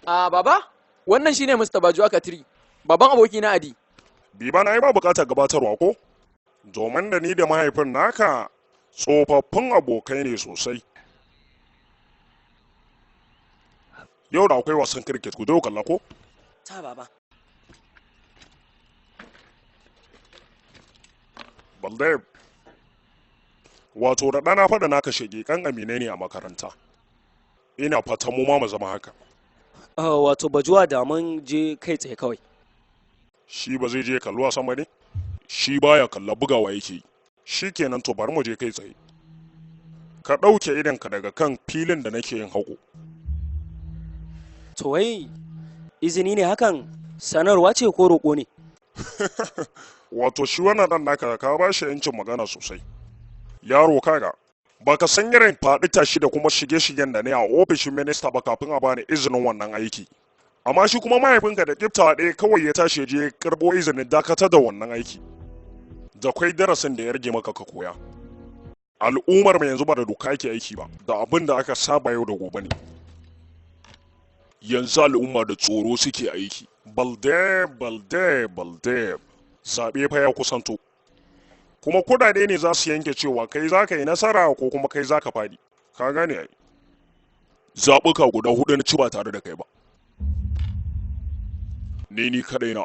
A baba, wannan shine Mr. Bajuwa Katiri, baban abokina Adi. Bi na yi ba bukatar gabatarwa ko? Domin da ni da mahaifin naka tsofaffin abokai ne sosai. Yau da akwai wasan cricket ku zo kalla ko? Ta baba. Baldev. Wato da ɗana faɗa naka shege kan amine ne a makaranta. Ina fatan mu ma mu zama haka. Wato Bajuwa da mun je kai tsaye kawai. Shi ba zai je kallo wasan ba ne? Shi baya kalla bugawa yake yi. Shi kenan to bari mu je kai tsaye. Ka ɗauke idonka daga kan filin da nake yin haƙo. To wai izini ne hakan sanarwa ce ko roƙo ne? Wato shi wannan ɗan naka ka ba shi 'yancin magana sosai. Yaro kaga, ba ka san irin faɗi tashi da kuma shige-shigen da ne a ofishin minista ba kafin a bani izinin wannan aiki. Amma shi kuma mahaifinka da ƙiftawa ɗaya kawai ya tashi ya je karɓo izinin dakatar da wannan aiki. Da kwai darasin da ya rage maka ka koya. Al'ummar mai yanzu ba da doka ake aiki ba, da abin da aka saba yau da gobe ne. Yanzu al'umma da tsoro suke aiki. Baldev, Baldev, Baldev. Zaɓe fa ya kusanto. Kuma kudade ne za su yanke cewa kai za ka yi nasara ko kuma kai za ka faɗi. Ka gane ai. Zaɓuka guda hudu na ci ba tare da kai ba. Ni ni kaɗai na.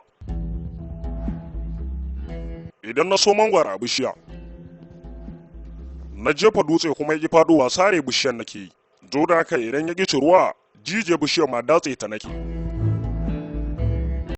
Idan na so mangwara a bishiya, na jefa dutse kuma ya ƙi faɗowa sare bishiyar nake yi. Duk da haka idan ya ƙi ciruwa, jijiyar bishiyar ma datse ta nake.